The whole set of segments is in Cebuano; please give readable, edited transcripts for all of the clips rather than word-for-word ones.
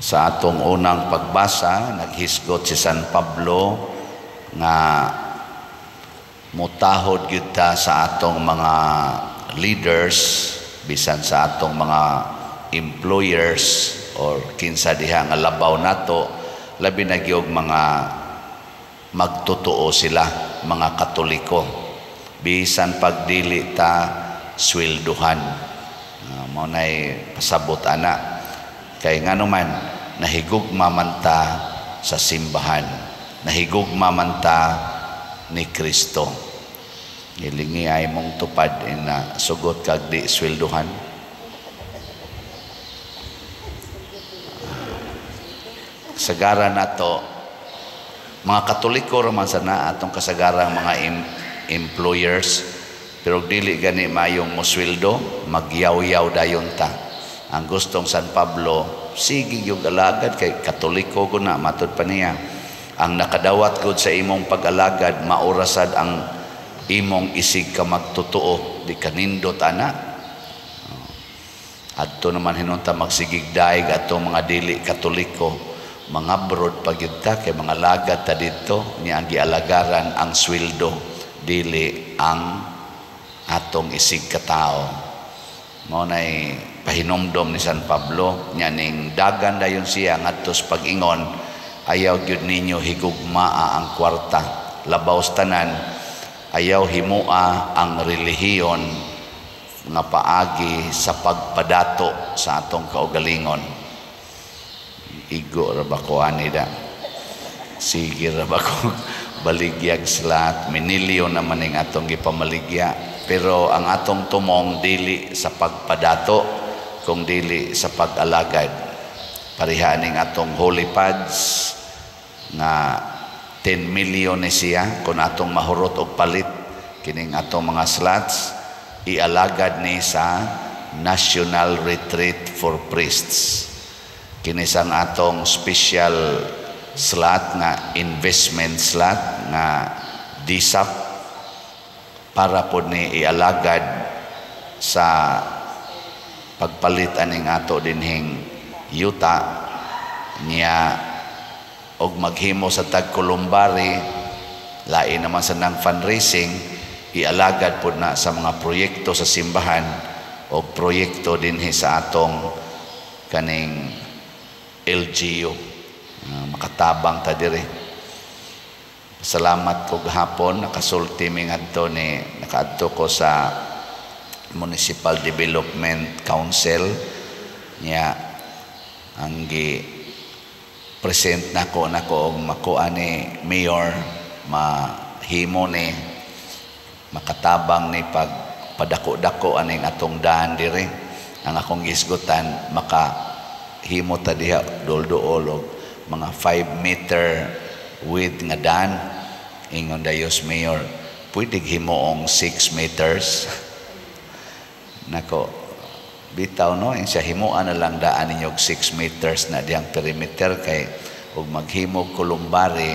Sa atong unang pagbasa, naghisgot si San Pablo nga mutahod gyud ta sa atong mga leaders, bisan sa atong mga employers or kinsa diha nga labaw nato, labi na gyud mga magtotoo sila, mga Katoliko, bisan pagdili ta swelduhan. Mao nay pasabot ana, kay ngano man nahigugma man ta sa simbahan, nahigugma man ta ni Kristo. Gilingi ay mong tupad ina sugot kag di swelduhan. Kasagaran nato mga Katoliko ra man sana atong kasagarang mga employers, pero dili gani mayong mosweldo, magyaw-yaw dayon ta. Ang gustong San Pablo, sige yung alagad kay Katoliko ko na, matud pa niya. Ang nakadawat gud sa imong pag-alagad, maurasad ang imong isig ka magtotoo, di kanindot ana. Adto naman hinunta magsigig daig atong mga dili Katoliko, mga brod pagyud ta kay mga lagad ta didto niya. Ang gialagaran ang sweldo, dili ang atong isig katao. Mao nay pahinumdom ni San Pablo nya ning dagan dayon siya ngadto sa pag-ingon, ayaw gyud ninyo higugmaa ang kwarta, labaw sa tanan ayaw himua ang relihiyon nga paagi sa pagpadato sa atong kaugalingon. Igo ra ba ko ani da? Sige ra ba ko baligyag slot? Minilyon naman ning atong gipamaligya, pero ang atong tumong dili sa pagpadato kung dili sa pag-alagad. Pareha ning atong holy pads nga 10 million ni siya kung atong mahurot og palit kining atong mga slots, ialagad ni sa National Retreat for Priests. Kini sang atong special slot nga investment slot nga DSAP para pod ni ialagad sa pagpalit aning ato dinhing yuta niya og maghimo sa tag columbary. Lain naman sa nang fundraising, ialagad pod na sa mga proyekto sa simbahan o proyekto dinhi sa atong kaning LGU. Makatabang ta diri. Salamat ko gahapon nakasulti mi ngadto ni nakaadto ko sa Municipal Development Council niya. Ang gi present nako nako og makuha ni mayor, mahimo ni makatabang ni pag padako-dako aning atong daan diri. Ang akong gisgutan, maka himo ta diha duol-duol og mga 5 meter width nga daan. Ingon dayos mayor, pwede himuong 6 meters. Nako, bitaw no, siya himuan na lang daan ninyo og 6 meters na diyang perimeter, kay og maghimog columbary,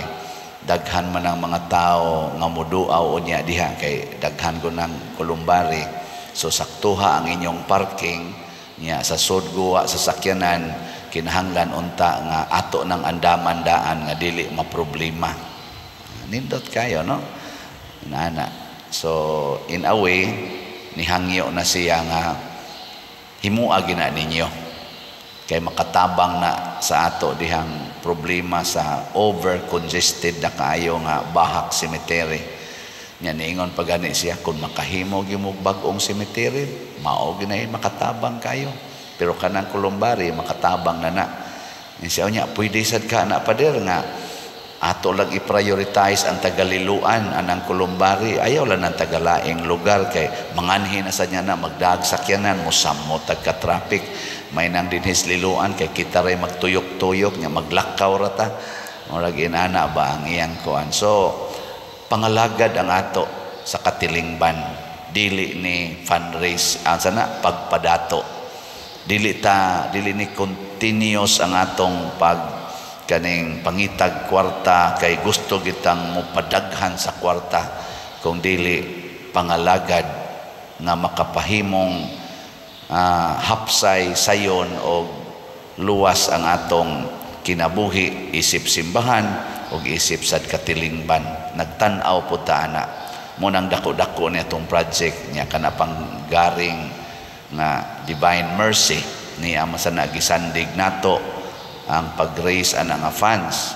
daghan man ang mga tao nga muduaw unya diha kay daghan ko ng columbary. So saktuha ang inyong parking niya sa sudguwa sa sakyanan, kinahanglan unta nga ato ng andaman daan nga dili maproblema. Nindot kayo no, nana. So in a way nihangyo na siya nga himua gina ninyo kay makatabang na sa ato dihang problema sa over congested na kaayo nga Bahak Cemetery. Nya niingon pa gani siya, kung makahimo gyud mo bag-ong cemetery, mao ginay makatabang kayo, pero kanang columbary makatabang na na. Siya nya, pwede sad ka na, pader, nga ato lang i-prioritize ang tagaliluan anang columbary, ayaw lang ng tagalaing lugar kay manganhi na sa niya na magdaag sakyanan, mosamot tag ka-traffic. May nang dinhis Liloan kay kita ray magtuyok-tuyok nya, maglakaw ra ta. Murag inana ba ang iyang kuan. So pangalagad ang ato sa katilingban, dili ni fundraise ang sana pagpadato, dili ta, dili ni continuous ang atong pag kaning pangitag kwarta kay gusto gitang mopadaghan sa kwarta, kung dili pangalagad nga makapahimong hapsay sayon og luwas ang atong kinabuhi isip simbahan ug isip sad katilingban. Nagtan-aw pud ta ana mo nang dako-dako ni atong project nya kana pang garing nga Divine Mercy niya man sa nagisandig nato ang pag-raise ana nga funds.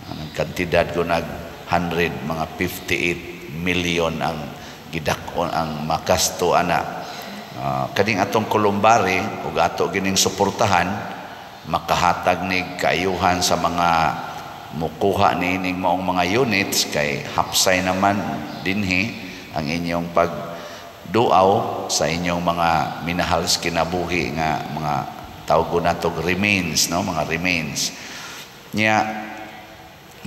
Ang kantidad ko nag 100 mga 58 million ang gidak-on ang makasto ana. Kaning atong columbary ug ato gining suportahan, makahatag ni kaayuhan sa mga mukuha niining maong mga units kay hapsay naman dinhi ang inyong pagduaw sa inyong mga minahal sa kinabuhi nga mga tawgon natog remains, no, mga remains niya,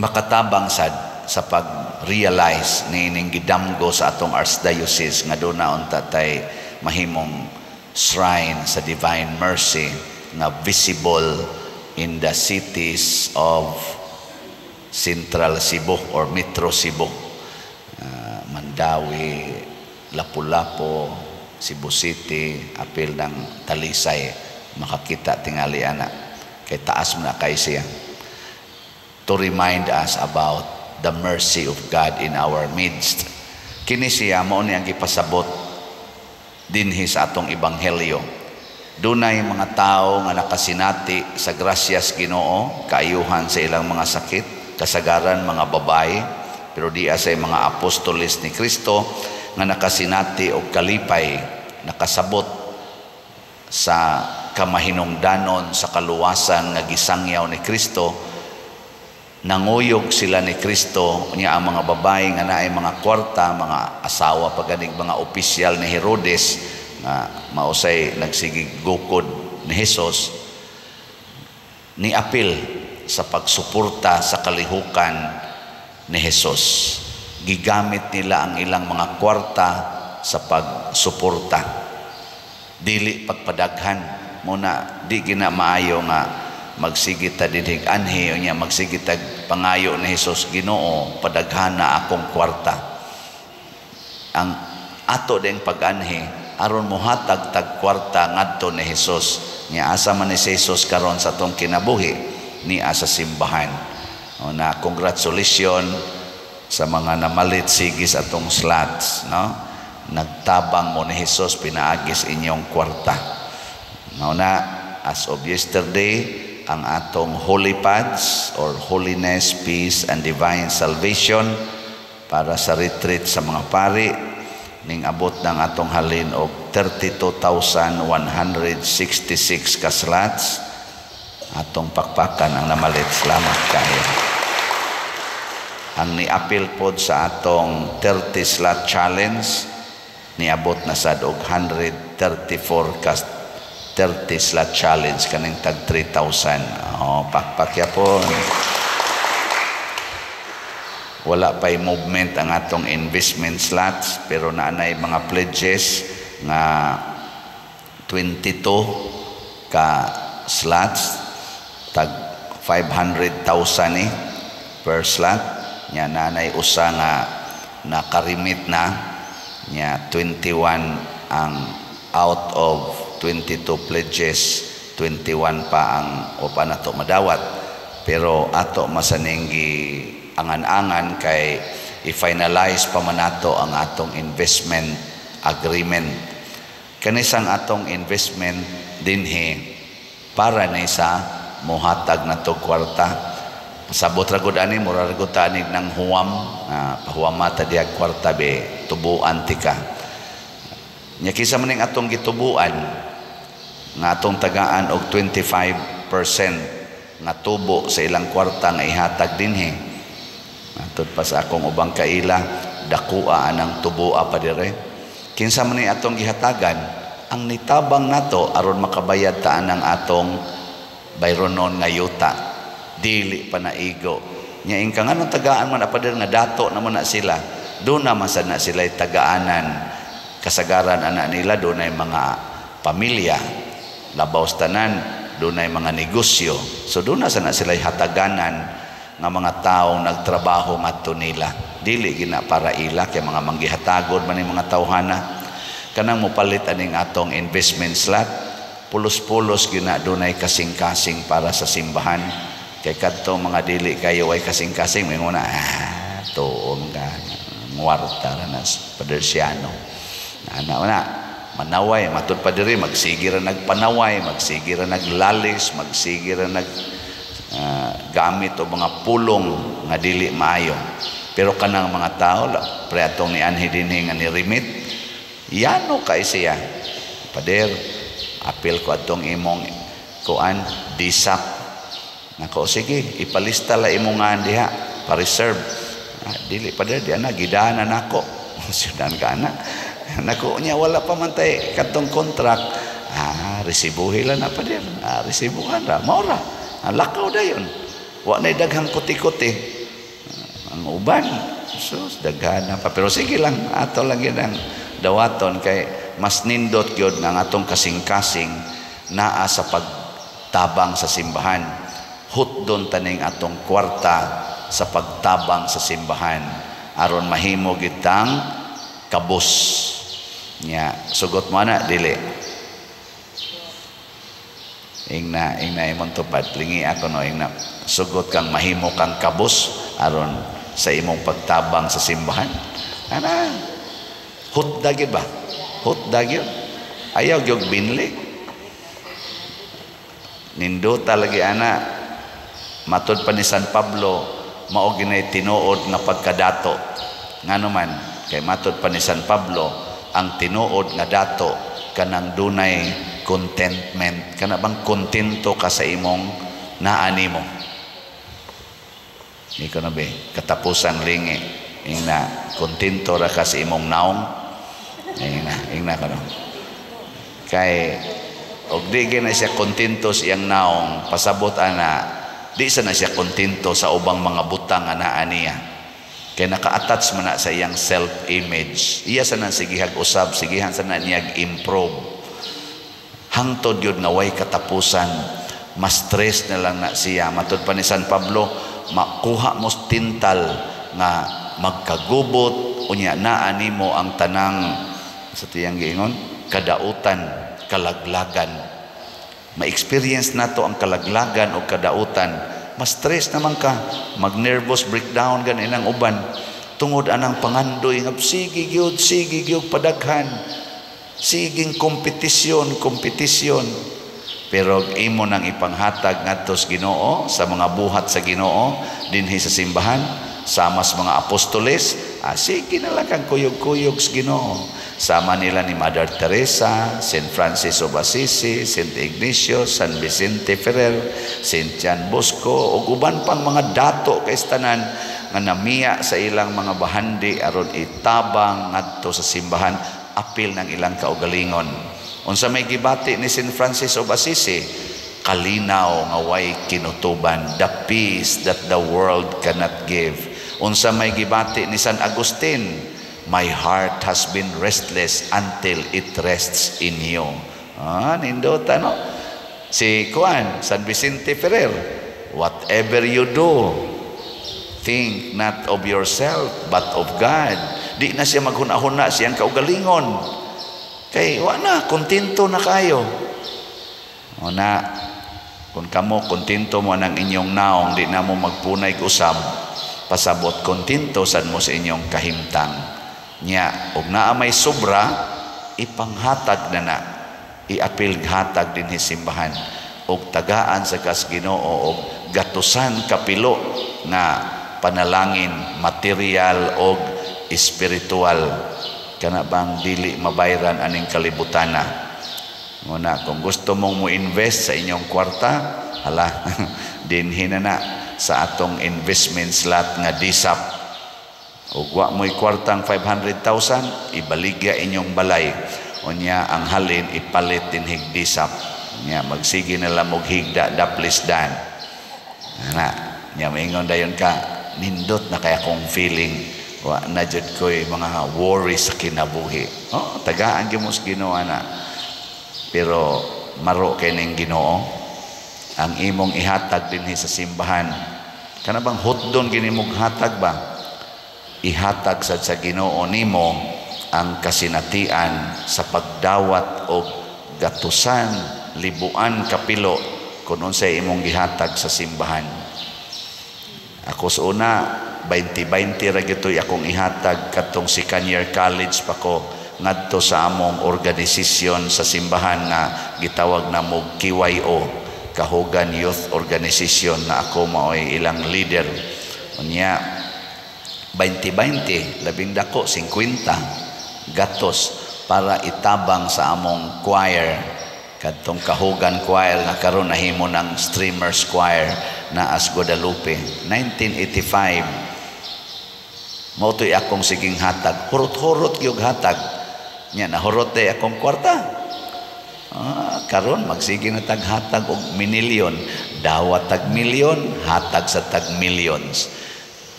makatabang sad sa pag-realize niining gidamgo sa atong archdiocese nga duna unta tay mahimong shrine sa Divine Mercy nga visible in the cities of Central Cebu or Metro Cebu, Mandaue, Lapu-Lapu, Cebu City, apil ng Talisay, makakita tingali ana kay taas man na kay siya, to remind us about the mercy of God in our midst. Kini siya mao ni ang gipasabot dinhi sa atong ebanghelyo. Dunay mga tao nga nakasinati sa grasyas Ginoo, kaayuhan sa ilang mga sakit, kasagaran mga babae, pero di sa mga apostoles ni Kristo nga nakasinati og kalipay, nakasabot sa kamahinungdanon sa kaluwasan nga gisangyaw ni Kristo. Nanguyog sila ni Kristo niya. Ang mga babae nga naay mga kwarta, mga asawa pa ganig mga opisyal ni Herodes nga mausay nagsigig gukod ni Hesus, ni apil sa pagsuporta sa kalihukan ni Hesus. Gigamit nila ang ilang mga kwarta sa pagsuporta, dili pagpadaghan. Muna di gina maayo nga magsige ta dinhig anhi unya magsige tag pangayo ni Hesus, "Ginoo, padaghana akong kwarta." Ang ato ding pag-anhi aron mohatag tag kwarta ngadto ni Hesus. Nya asa man ni si Hesus karon sa atong kinabuhi? Ni asa simbahan. O na, congratulations sa mga namalit sigis atong slots, no? Nagtabang mo ni Hesus pinaagis inyong kwarta. Mao na, as of yesterday, ang atong holy pads or holiness, peace and divine salvation para sa retreat sa mga pari ning abot ng atong halin og 32,166 ka slots. Atong pakpakan ang namalit. Salamat kayo. Ang niapil pod sa atong 30 slot challenge, niabot na sad og 134 ka 30 slot challenge kaning tag 3,000. Oh, pakpak yapon. Wala pa'y movement ang atong investment slots, pero naanay mga pledges nga 22 ka slots, tag 500,000 ni per slot. Nya nanay usa nga nakarimit na nya 21 ang out of 22 pledges, 21 pa ang o pa nato madawat, pero ato masaning angan-angan kay i-finalize pa man nato ang atong investment agreement. Kanisang atong investment dinhi para ni sa mohatag na to kwarta. Pasabot ra gud ani, mura ra gud ta ani ng huwam, pahuwama ta diha kwarta be, tubuan tika. Nya kinsa man ning atong gitubuan nga atong tagaan og 25% nga tubo sa ilang kwarta nga ihatag dinhi? Matod pa sa akong ubang kaila, dakua anang tuboa pa dire. Kinsa man ni atong gihatagan? Ang nitabang nato aron makabayad ta anang atong bayronon nga yuta. Dili pa naigo. Nya ingka nganong tagaan man pa nga dato naman na sila. Doon na man sad na sila tagaanan. Kasagaran anak nila dunay mga pamilya. Labaw sa tanan, dunay mga negosyo. So doon na sana sila hataganan nga mga taong nagtrabaho ngadto nila. Dili gina para ila kay mga manggihatagod man ning mga tawhana. Kanang mopalit aning atong investment slot. Pulos-pulos gyud na dunay kasing-kasing para sa simbahan. Kay kadto mga dili kayo ay kasing-kasing, may na tuon ka, ngwarta ra na Padersiano. Ana na manaway matud pa diri, magsige ra nagpanaway, magsige ra naglalis, magsige ra nag gamit og mga pulong nga dili maayo. Pero kanang mga tao pre atong ni anhi dinhi nga ni remit, yano kay siya, "Pader, apil ko atong imong kuan disap." Nako, "Sige, ipalista la imong ngan diha pa reserve." "Ah, dili, pader, di ana gidana nako." Sudan ka na nako niya, wala pa man tay kadtong contract. "Ah, resibuhi lang na, pader." Ah, resibuhan ra, mao ra. Ah, lakaw dayon, wa nay daghang kuti-kuti. Ah, ang uban sus, daghan na pa. Pero sige lang, ato lang yun ang dawaton kay mas nindot gyud nga ang atong kasing-kasing naa sa pagtabang sa simbahan. Hutdon taning atong kwarta sa pagtabang sa simbahan aron mahimo gitang kabus nya. Sugot mo na dili? Ingna, ingna imong tupad, lingi ako, no? Ingna, sugot kang mahimo kang kabus aron sa imong pagtabang sa simbahan? Ana, hutda gyud ba? Hutda gyud, ayaw gyud binli. Nindota lagi ana. Matod pa ni San Pablo, mao ginay tinuod nga pagkadato. Ngano man? Kay matod pa ni San Pablo, ang tinuod nga dato kanang dunay contentment, kana bang kontento ka sa imong naa nimo. Ni ko na be katapusang lingi. Ingna, kontento ra ka sa imong naong? Ingna, ingna ko no. Kay og di na siya kontento sa iyang naong, pasabot ana, di sa na siya kontento sa ubang mga butang nga naa niya. Kay naka-attach man na sa iyang self-image. Iya sa nang sigihag usab, sigihan sa na niya improve. Hangtod yun nga way katapusan, mas stress na lang na siya. Matod pa ni San Pablo, makuha mo tintal nga magkagubot, unya naa nimo ang tanang sa tiyang giingon, kadautan, kalaglagan. Ma-experience nato ang kalaglagan o kadautan, mas stress naman ka, mag-nervous breakdown ganin ang uban tungod anang pangandoy nga sige gyud, sige gyud padaghan, siging kompetisyon, kompetisyon. Pero imo nang ipanghatag ngadto sa Ginoo, sa mga buhat sa Ginoo dinhi sa simbahan, sama sa mga apostoles, sige na lang kang kuyog-kuyog sa Ginoo. Sama nila ni Mother Teresa, St. Francis of Assisi, St. Ignatius, San Vicente Ferrer, St. John Bosco, ug uban pang mga dato kay tanan nga namiya sa ilang mga bahandi aron itabang ngadto sa simbahan apil ng ilang kaugalingon. Unsa may gibati ni St. Francis of Assisi? Kalinaw nga way kinutuban, the peace that the world cannot give. Unsa may gibati ni San Agustin? My heart has been restless until it rests in you. Ah, nindota, no? Si Juan, San Vicente Ferrer, whatever you do, think not of yourself, but of God. Di na siya maghuna-huna siyang kaugalingon. Kay, wa na, kontento na kayo. O na, kung kamo, kontento mo ng inyong naong, di na mo magpunay usab, pasabot kontento sad mo sa inyong kahimtang. Nya, og naa may sobra, ipanghatag na na. Iapil hatag dinhi simbahan. Og tagaan sa kas Ginoo og gatusan kapilo nga panalangin, material og espiritual, kana bang dili mabayran aning kalibutana. Muna kung gusto mong mo invest sa inyong kwarta, hala, dinhi na na sa atong investment slot nga DSAP. Ug wa mo'y kwartang 500,000, ibaligya inyong balay, unya ang halin ipalit dinhig DSAP. Nya magsige na lang og higda daplis dan ana. Nya maingon dayon ka, "Nindot na kaya kong feeling, wa na jud ko'y mga worry sa kinabuhi." Oh, tagaan gyud mo sa Ginoo ana. Pero maro kay ning Ginoo ang imong ihatag dinhi sa simbahan. Kana bang hotdon gini mong hatag ba, ihatag sad sa Ginoo nimo ang kasinatian sa pagdawat og gatusan Libuan kapilo kung unsay imong gihatag sa simbahan. Ako sa una, 20-20 ra gito'y akong ihatag katong second year college pa ko, ngadto sa among organisasyon sa simbahan nga gitawag na mo KYO, Kahugan Youth Organization, na ako maoy ilang leader. Unya 20-20, labing dako 50 gatos para itabang sa among choir, kadtong Kahugan Choir nga karon nahimo ng Streamers Choir na as Guadalupe. 1985, mao to'y akong siging hatag. Hurot-hurot gyud hatag nya, nahurot day akong kwarta. Ah, karon magsige na tag hatag og minilyon, dawat tag milyon, hatag sa tag millions.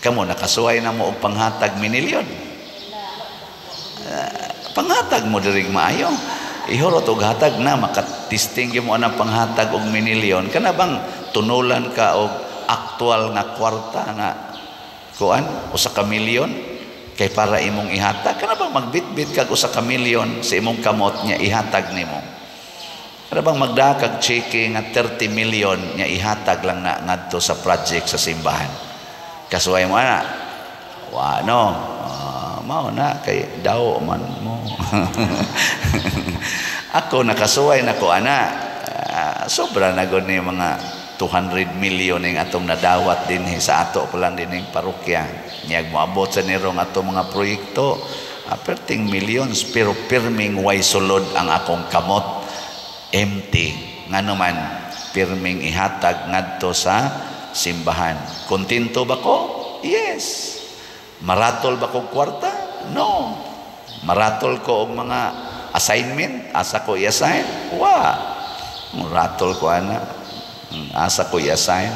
Kamo, nakasuway na mo og panghatag minilyon? Panghatag mo diri maayo, ihurot og hatag na makatisting gyud mo anang panghatag og minilyon. Kana bang tunulan ka og aktual nga kwarta nga kuan, 1 ka milyon, kay para imong ihatag? Kana bang magbitbit kag 1 ka milyon sa imong kamot nya ihatag nimo? Kana bang magdala kag cheque nga 30 million nya ihatag lang na ngadto sa project sa simbahan? Kasuway mo ana? Wa, no? Mao na kay daw man mo. Ako, nakasuway na ko ana. Sobra na gud ni mga 200 million ning atong nadawat dinhi sa ato pa lang dinhing parokya. Niyag moabot sa nirong ato mga proyekto, perting millions, pero pirming way sulod ang akong kamot, empty. Ngano man, pirming ihatag ngadto sa simbahan. Kontento ba ko? Yes. Maratol ba ko kwarta? No. Maratol ko og mga assignment? Asa ko i-assign? Wa. Ratol ko ana. Asa ko i-assign?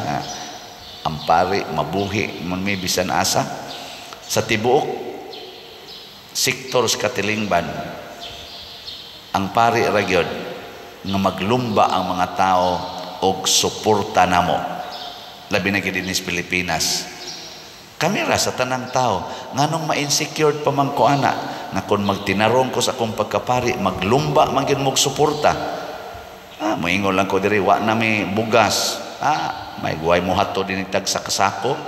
Ang pari mabuhi man may bisan asa sa tibuok sektor sa katilingban, ang pari ra gyud nga maglumba ang mga tao og suporta namo, labi na gyud dinhi sa Pilipinas. Kami ra sa tanang tao. Nganong ma-insecure pa man ko ana, nga kung magtinarong ko sa akong pagkapari, maglumba man gyud mo suporta? Ah, moingon lang ko diri, wa na may bugas. Ah, may guway mo hato din tag sa kasako.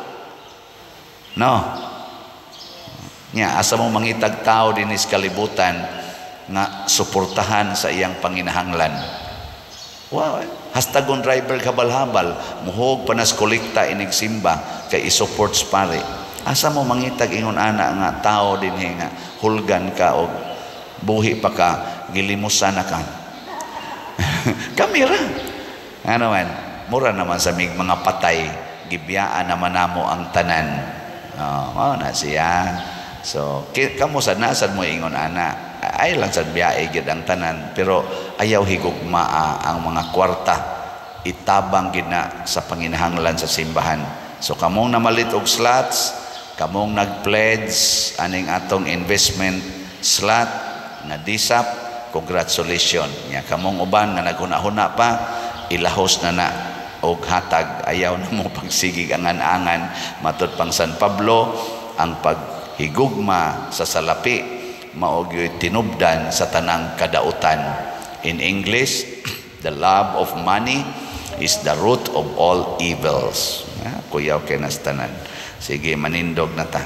No. Nya asa mo mangitag tao dinhi sa kalibutan nga suportahan sa iyang panginahanglan? Wow, eh. Hastagon driver habal-habal, muhog panas kolekta inig simba kay i-support sa pare. Asa mo mangitag ingon ana nga tao dinhi nga hulgan ka og buhi pa ka, gilimusan na ka? Kami ra. Ano man, mura naman sa mig mga patay, gibiyaan naman namo ang tanan. Oh, mao na siya. So, kamo sad nasad mo ingon ana, ay lang sad biyae gid ang tanan, pero ayaw higugmaa ang mga kwarta. Itabang gid na sa panginahanglan sa simbahan. So kamong namalit og slots, kamong nag-pledge aning atong investment slot nga DSAP, congratulations. Nya kamong uban nga naghuna-huna pa, ilahos na na og hatag. Ayaw na mo pagsigig angan-angan. Matud pang San Pablo, ang paghigugma sa salapi mao gyud tinubdan sa tanang kadautan. In English, "The love of money is the root of all evils." Ah, kuyaw kay nas tanan. Sige, manindog na ta.